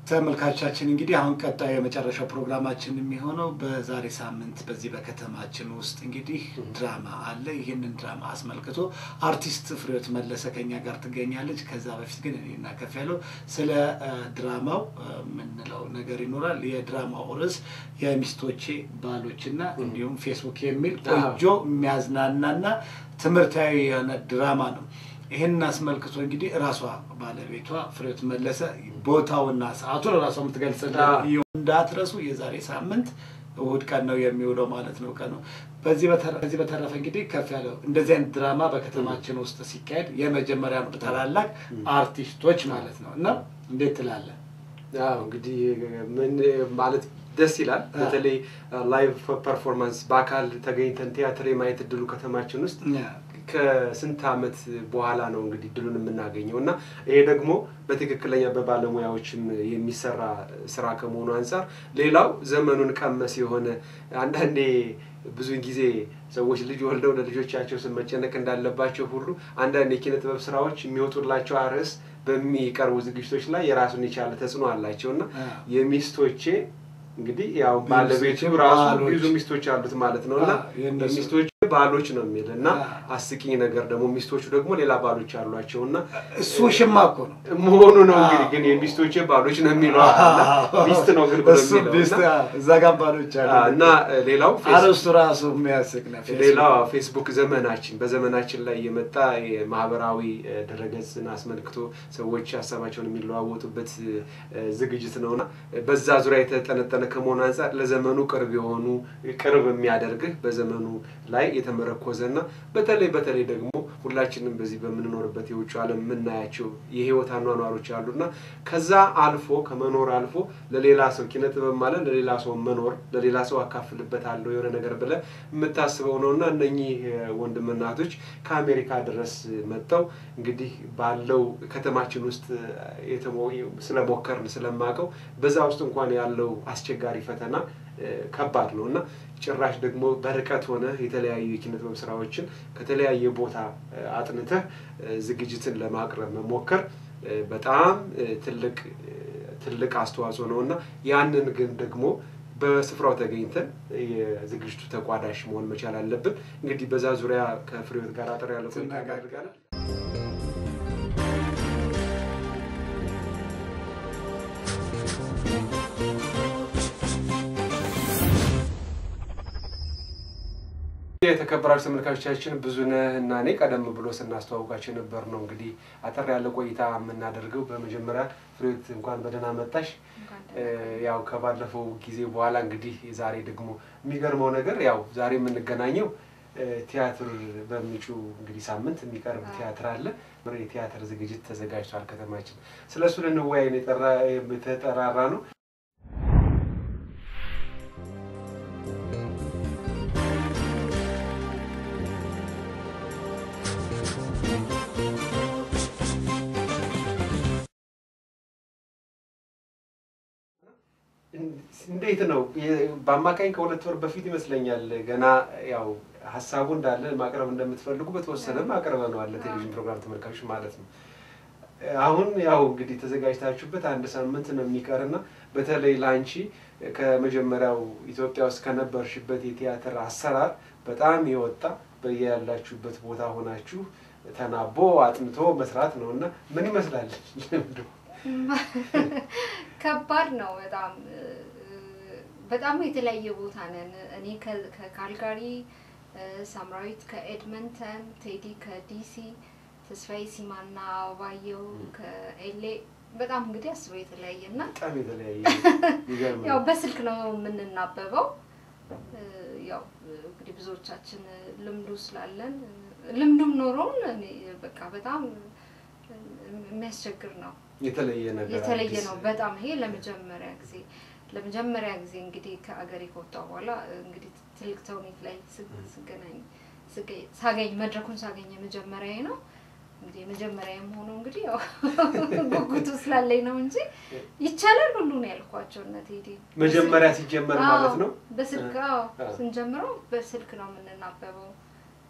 ተመልካቻችን እንግዲህ አሁን ቀጣዩ የመጨረሻው ፕሮግራማችን የሚሆነው በዛሬ ሳምንት በዚህ በከተማችን ውስጥ እንግዲህ ድራማ አለ። ይህንን ድራማ አስመልክቶ አርቲስት ፍሬህይወት መለሰ ከኛ ጋር ትገኛለች። ከዛ በፊት ግን እኔና ከፍያለው ስለ ድራማው የምንለው ነገር ይኖራል። የድራማው ርዕስ የሚስቶቼ ባሎችና እንዲሁም ፌስቡክ የሚል ቆንጆ የሚያዝናናና ትምህርታዊ የሆነ ድራማ ነው። ይህንን አስመልክቶ እንግዲህ እራሷ ባለቤቷ ፍሬህይወት መለሰ ቦታውና ሰዓቱን እራሷ የምትገልጽልን እንዳትረሱ። የዛሬ ሳምንት እሑድ ቀን ነው የሚውለው ማለት ነው ቀኑ። በዚህ በተረፈ እንግዲህ ከፍያለው እንደዚህ አይነት ድራማ በከተማችን ውስጥ ሲካሄድ የመጀመሪያ ነው በታላላቅ አርቲስቶች ማለት ነው። እና እንዴት ትላለህ? አዎ እንግዲህ ምን ማለት ደስ ይላል። በተለይ live performance በአካል ተገኝተን ቲያትር የማየት እድሉ ከተማችን ውስጥ ከስንት ዓመት በኋላ ነው እንግዲህ እድሉን የምናገኘው እና ይሄ ደግሞ በትክክለኛ በባለሙያዎችም የሚሰራ ስራ ከመሆኑ አንጻር ሌላው ዘመኑን ቀመስ የሆነ አንዳንዴ ብዙ ጊዜ ሰዎች ልጅ ወልደው ለልጆቻቸው ስም መጨነቅ እንዳለባቸው ሁሉ አንዳንድ የኪነ ጥበብ ስራዎች የሚወጡላቸው አርዕስት በሚቀርቡ ዝግጅቶች ላይ የራሱን የቻለ ተጽዕኖ አላቸው እና የሚስቶቼ እንግዲህ ያው ባለቤቱ ራሱ ብዙ ሚስቶች አሉት ማለት ነው እና የሚስቶቼ ባሎች ነው የሚል እና አስቂኝ ነገር ደግሞ ሚስቶቹ ደግሞ ሌላ ባሎች አሏቸው እና እሱ ሽማ እኮ ነው መሆኑ ነው እንግዲህ ግን የሚስቶቼ ባሎች ነው የሚለው ሚስት ነው ግን ብሎ የሚለው እዛ ጋር ባሎች አሉ እና ሌላው አርዕስቱ ራሱ የሚያስቅ ነው። ሌላው ፌስቡክ ዘመናችን በዘመናችን ላይ የመጣ የማህበራዊ ድረገጽን አስመልክቶ ሰዎች ሀሳባቸውን የሚለዋወጡበት ዝግጅት ነውና በዛ ዙሪያ የተጠነጠነ ከመሆኑ አንጻር ለዘመኑ ቅርብ የሆኑ ቅርብ የሚያደርግህ በዘመኑ ላይ የተመረኮዘና በተለይ በተለይ ደግሞ ሁላችንም በዚህ በምንኖርበት የውጭ ዓለም የምናያቸው የህይወት አኗኗሮች አሉና ከዛ አልፎ ከመኖር አልፎ ለሌላ ሰው ኪነ ጥበብ ማለት ለሌላ ሰው መኖር ለሌላ ሰው አካፍልበታለሁ የሆነ ነገር ብለህ የምታስበው ነውና እነኚህ ወንድምና እህቶች ከአሜሪካ ድረስ መጥተው እንግዲህ ባለው ከተማችን ውስጥ ስለሞከርን ስለማቀው በዛ ውስጥ እንኳን ያለው አስቸጋሪ ፈተና ከባድ ነውና ጭራሽ ደግሞ በርቀት ሆነ የተለያዩ የኪነ ጥበብ ስራዎችን ከተለያየ ቦታ አጥንተህ ዝግጅትን ለማቅረብ መሞከር በጣም ትልቅ ትልቅ አስተዋጽኦ ነውና ያንን ግን ደግሞ በስፍራው ተገኝተን የዝግጅቱ ተቋዳሽ መሆን መቻል አለብን። እንግዲህ በዛ ዙሪያ ከፍሬህይወት ጋር አጠር ያለ ቆይታ እናደርጋለን። የተከበራችሁ ተመልካቾቻችን ብዙነህ እና እኔ ቀደም ብሎ ስናስተዋውቃችሁ ነበር ነው እንግዲህ አጠር ያለ ቆይታ የምናደርገው። በመጀመሪያ ፍሬህይወት እንኳን በደህና መጣሽ። ያው ከባለፈው ጊዜ በኋላ እንግዲህ ዛሬ ደግሞ የሚገርመው ነገር ያው ዛሬ የምንገናኘው ቲያትር በሚጩ እንግዲህ ሳምንት የሚቀርብ ቲያትር አለ። የቲያትር ዝግጅት ተዘጋጅቷል ከተማችን። ስለሱ ልንወያይ ነው የተጠራራ ነው። እንዴት ነው በአማካኝ ከሁለት ወር በፊት ይመስለኛል ገና ያው ሐሳቡ እንዳለ ማቅረብ እንደምትፈልጉ በተወሰነም አቅርበነዋል ለቴሌቪዥን ፕሮግራም ተመልካቾች ማለት ነው። አሁን ያው እንግዲህ ተዘጋጅታችሁበት አንድ ሳምንት ነው የሚቀርና በተለይ ላንቺ ከመጀመሪያው ኢትዮጵያ ውስጥ ከነበርሽበት የቲያትር አሰራር በጣም የወጣ በያላችሁበት ቦታ ሆናችሁ ተናቦ አጥንቶ መስራት ነውና ምን ይመስላል ልምዱ? ከባድ ነው በጣም በጣም የተለያየ ቦታ ነን። እኔ ከካልጋሪ፣ ሳምራዊት ከኤድመንተን፣ ቴዲ ከዲሲ፣ ተስፋዬ ሲማና አበባየሁ ከኤሌ በጣም እንግዲህ አስበው የተለያየና በጣም የተለያየ ያው በስልክ ነው የምንናበበው። ያው እንግዲህ ብዙዎቻችን ልምዱ ስላለን ልምዱም ኖሮን እኔ በቃ በጣም የሚያስቸግር ነው። የተለየ ነገር የተለየ ነው በጣም። ይሄ ለመጀመሪያ ጊዜ እንግዲህ ከአገሬ ከወጣሁ በኋላ እንግዲህ ትልቅ ተውኔት ላይ ስገናኝ ሳገኝ መድረኩን ሳገኝ የመጀመሪያዬ ነው። እንግዲህ የመጀመሪያዬም ሆኖ እንግዲህ ያው ጉጉቱ ስላለኝ ነው እንጂ ይቻላል ሁሉ ነው ያልኳቸው እነ ቴዲ መጀመሪያ ሲጀመር ማለት ነው። በስልክ አዎ ስንጀምረው በስልክ ነው የምንናበበው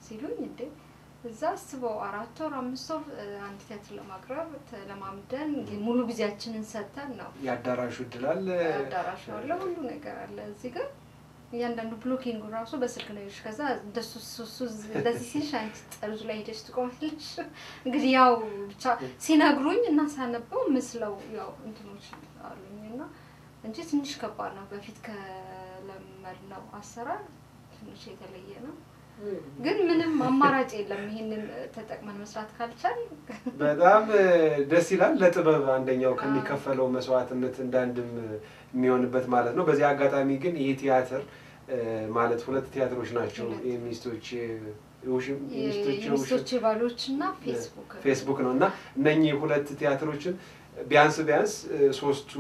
ሲሉኝ እንዴ እዛ አስበው 4 ወር 5 ወር አንድ ቲያትር ለማቅረብ ተለማምደን ሙሉ ጊዜያችንን ሰጥተን ነው። ያዳራሹ እድል አለ፣ አዳራሹ አለ፣ ሁሉ ነገር አለ። እዚህ ግን እያንዳንዱ blocking ራሱ በስልክ ነው። ከዛ እንደሱ ሱሱ እንደዚህ ሲልሽ አንቺ ጠርዙ ላይ ሄደሽ ትቆማለሽ። እንግዲህ ያው ብቻ ሲነግሩኝ እና ሳነበው ምስለው ያው እንትኖች አሉኝና እንጂ ትንሽ ከባድ ነው። በፊት ከለመድነው አሰራር ትንሽ የተለየ ነው። ግን ምንም አማራጭ የለም። ይሄንን ተጠቅመን መስራት ካልቻል በጣም ደስ ይላል። ለጥበብ አንደኛው ከሚከፈለው መስዋዕትነት እንዳንድም የሚሆንበት ማለት ነው። በዚህ አጋጣሚ ግን ይህ ቲያትር ማለት ሁለት ቲያትሮች ናቸው። የሚስቶች የሚስቶች ባሎች እና ፌስቡክ ነው እና እነኚህ ሁለት ቲያትሮችን ቢያንስ ቢያንስ ሶስቱ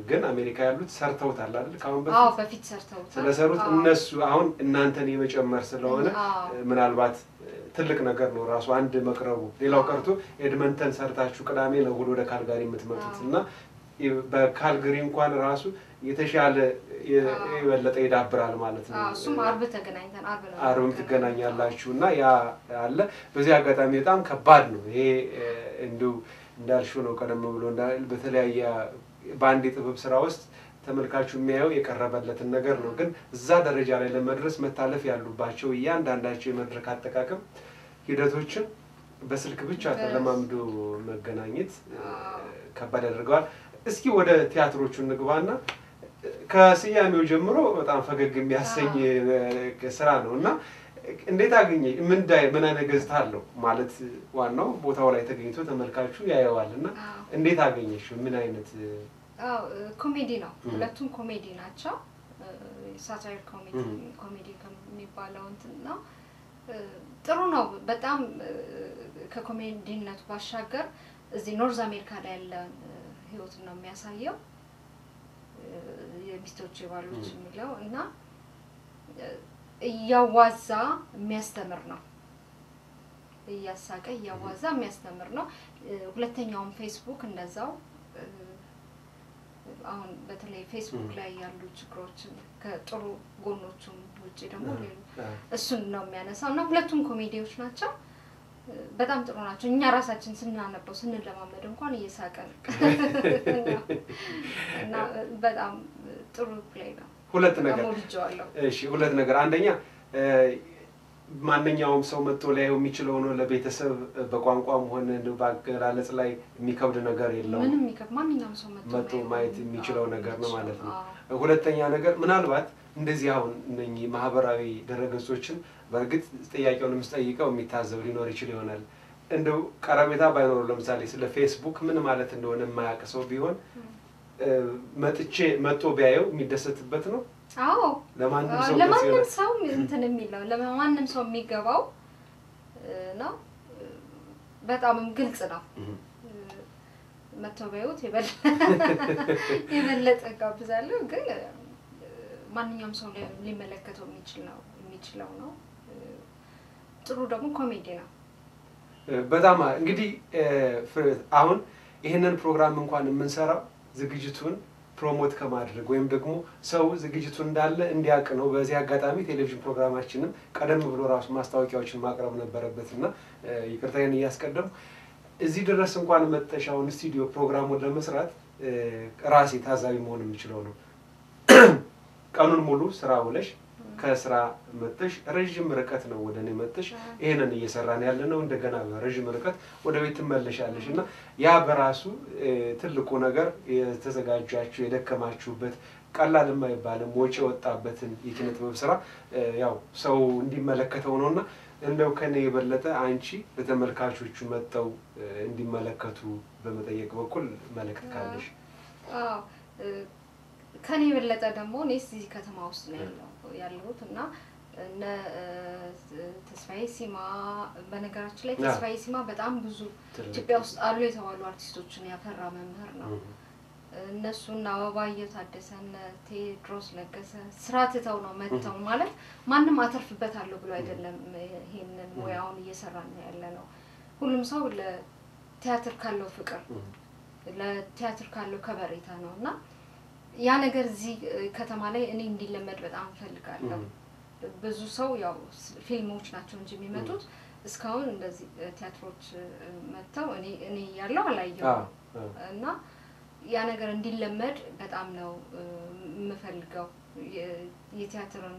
ግን አሜሪካ ያሉት ሰርተውታል አይደል? ካሁን በፊት አዎ፣ በፊት ሰርተውታል። ስለሰሩት እነሱ አሁን እናንተን የመጨመር ስለሆነ ምናልባት ትልቅ ነገር ነው ራሱ አንድ መቅረቡ። ሌላው ቀርቶ ኤድመንተን ሰርታችሁ ቅዳሜ ነው እሑድ ወደ ካልጋሪ የምትመጡት እና በካልጋሪ እንኳን ራሱ የተሻለ የበለጠ ይዳብራል ማለት ነው። እሱም አርብ ተገናኝተን አርብም ትገናኛላችሁ እና ያ አለ። በዚህ አጋጣሚ በጣም ከባድ ነው ይሄ እንደው እንዳልሽው ነው። ቀደም ብሎ በተለያየ በአንድ የጥበብ ስራ ውስጥ ተመልካቹ የሚያየው የቀረበለትን ነገር ነው። ግን እዛ ደረጃ ላይ ለመድረስ መታለፍ ያሉባቸው እያንዳንዳቸው የመድረክ አጠቃቀም ሂደቶችን በስልክ ብቻ ተለማምዶ መገናኘት ከባድ ያደርገዋል። እስኪ ወደ ቲያትሮቹ እንግባና ከስያሜው ጀምሮ በጣም ፈገግ የሚያሰኝ ስራ ነው እና እንዴት አገኘ ምን አይነት ገጽታ አለው ማለት ዋናው ቦታው ላይ ተገኝቶ ተመልካቹ ያየዋል እና እንዴት አገኘሽ? ምን አይነት አዎ ኮሜዲ ነው። ሁለቱም ኮሜዲ ናቸው። satire comedy ከሚባለው እንትን ነው። ጥሩ ነው በጣም። ከኮሜዲነቱ ባሻገር እዚህ North America ላይ ያለ ህይወት ነው የሚያሳየው። የሚስቶች ባሎች የሚለው እና እያዋዛ የሚያስተምር ነው። እያሳቀ እያዋዛ የሚያስተምር ነው። ሁለተኛውም ፌስቡክ እንደዛው። አሁን በተለይ ፌስቡክ ላይ ያሉ ችግሮችን ከጥሩ ጎኖቹም ውጪ ደግሞ እሱን ነው የሚያነሳው እና ሁለቱም ኮሜዲዎች ናቸው። በጣም ጥሩ ናቸው። እኛ ራሳችን ስናነበው ስንለማመድ እንኳን እየሳቀን እና በጣም ጥሩ play ነው። ሁለት ነገር እሺ፣ ሁለት ነገር። አንደኛ ማንኛውም ሰው መጥቶ ሊያየው የሚችለው ነው። ለቤተሰብ በቋንቋም ሆነ በአገላለጽ ላይ የሚከብድ ነገር የለውም። ምንም የሚከብድ ማንኛውም ሰው መጥቶ ማየት የሚችለው ነገር ነው ማለት ነው። ሁለተኛ ነገር ምናልባት እንደዚህ አሁን እነኚህ ማህበራዊ ድረገጾችን በእርግጥ ጥያቄውን የምስጠይቀው የሚታዘብ ሊኖር ይችል ይሆናል። እንደው ቀረቤታ ባይኖረው ለምሳሌ ስለ ፌስቡክ ምን ማለት እንደሆነ የማያውቅ ሰው ቢሆን መጥቶ ቢያየው የሚደሰትበት ነው። አዎ ለማንም ሰው እንትን የሚለው ለማንም ሰው የሚገባው ነው። በጣምም ግልጽ ነው። መጥተው ቢያዩት የበለጠ ጋብዛለሁ። ግን ማንኛውም ሰው ሊመለከተው የሚችለው ነው። ጥሩ ደግሞ ኮሜዲ ነው። በጣም እንግዲህ አሁን ይህንን ፕሮግራም እንኳን የምንሰራው ዝግጅቱን promote ከማድረግ ወይም ደግሞ ሰው ዝግጅቱን እንዳለ እንዲያውቅ ነው። በዚህ አጋጣሚ ቴሌቪዥን ፕሮግራማችንም ቀደም ብሎ ራሱ ማስታወቂያዎችን ማቅረብ ነበረበትና ይቅርታዬን እያስቀደምኩ እዚህ ድረስ እንኳን መጥተሽ አሁን ስቱዲዮ ፕሮግራሙን ለመስራት ራሴ ታዛቢ መሆን የምችለው ነው። ቀኑን ሙሉ ስራ ውለሽ ከስራ መጥተሽ ረጅም ርቀት ነው ወደ እኔ መጥተሽ ይሄንን እየሰራን ያለ ነው። እንደገና በረጅም ርቀት ወደ ቤት ትመለሻለሽ እና ያ በራሱ ትልቁ ነገር የተዘጋጃችሁ የደከማችሁበት ቀላል የማይባልም ወጪ የወጣበትን የኪነ ጥበብ ስራ ያው ሰው እንዲመለከተው ነውና እንደው ከኔ የበለጠ አንቺ ለተመልካቾቹ መጥተው እንዲመለከቱ በመጠየቅ በኩል መልእክት ካለሽ? አዎ ከኔ የበለጠ ደግሞ እኔ እዚህ ከተማ ውስጥ ነው ያለሁት እና እነ ተስፋዬ ሲማ በነገራችን ላይ ተስፋዬ ሲማ በጣም ብዙ ኢትዮጵያ ውስጥ አሉ የተባሉ አርቲስቶችን ያፈራ መምህር ነው። እነሱና አበባየሁ ታደሰ እነ ቴዎድሮስ ለገሰ ስራ ትተው ነው መጥተው ማለት ማንም አተርፍበታለሁ ብሎ አይደለም ይሄንን ሙያውን እየሰራን ያለ ነው። ሁሉም ሰው ለቲያትር ካለው ፍቅር ለቲያትር ካለው ከበሬታ ነውና ያ ነገር እዚህ ከተማ ላይ እኔ እንዲለመድ በጣም እፈልጋለሁ። ብዙ ሰው ያው ፊልሞች ናቸው እንጂ የሚመጡት እስካሁን እንደዚህ ቲያትሮች መጥተው እኔ ያለው አላየሁም እና ያ ነገር እንዲለመድ በጣም ነው የምፈልገው። የቲያትርን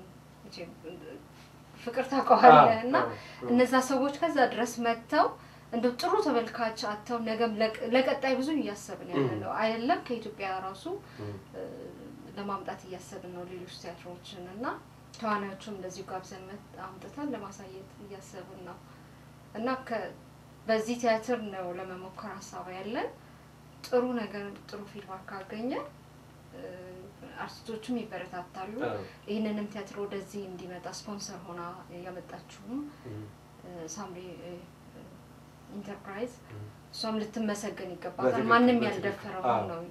ፍቅር ታውቀዋለህ እና እነዛ ሰዎች ከዛ ድረስ መጥተው እንደው ጥሩ ተመልካች አጥተው ነገም ለቀጣይ ብዙ እያሰብን ያለ ነው አይደለም፣ ከኢትዮጵያ ራሱ ለማምጣት እያሰብን ነው ሌሎች ቲያትሮችን እና ተዋናዮቹም እንደዚሁ ጋብዘን አምጥተን ለማሳየት እያሰብን ነው እና በዚህ ቲያትር ነው ለመሞከር ሀሳብ ያለን። ጥሩ ነገር ጥሩ feedback ካገኘ አርቲስቶቹም ይበረታታሉ። ይህንንም ቲያትር ወደዚህ እንዲመጣ ስፖንሰር ሆና ያመጣችሁም ሳምሪ ኢንተርፕራይዝ እሷም ልትመሰገን ይገባታል። ማንም ያልደፈረው ነው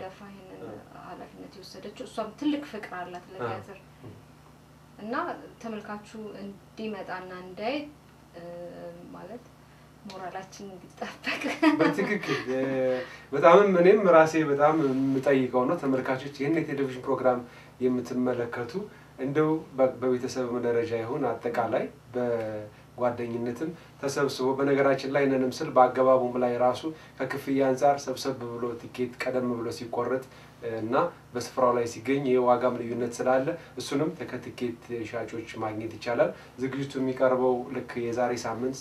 ደፍራ ይህንን ኃላፊነት የወሰደችው። እሷም ትልቅ ፍቅር አላት ለቲያትር እና ተመልካቹ እንዲመጣና እንዳይ ማለት ሞራላችን እንዲጠበቅ በትክክል በጣምም እኔም ራሴ በጣም የምጠይቀው ነው። ተመልካቾች ይህን የቴሌቪዥን ፕሮግራም የምትመለከቱ እንደው በቤተሰብ ደረጃ ይሁን አጠቃላይ በጓደኝነትም ተሰብስቦ፣ በነገራችን ላይ ይህንንም ስል በአገባቡም ላይ ራሱ ከክፍያ አንጻር ሰብሰብ ብሎ ቲኬት ቀደም ብሎ ሲቆረጥ እና በስፍራው ላይ ሲገኝ የዋጋም ልዩነት ስላለ እሱንም ከቲኬት ሻጮች ማግኘት ይቻላል። ዝግጅቱ የሚቀርበው ልክ የዛሬ ሳምንት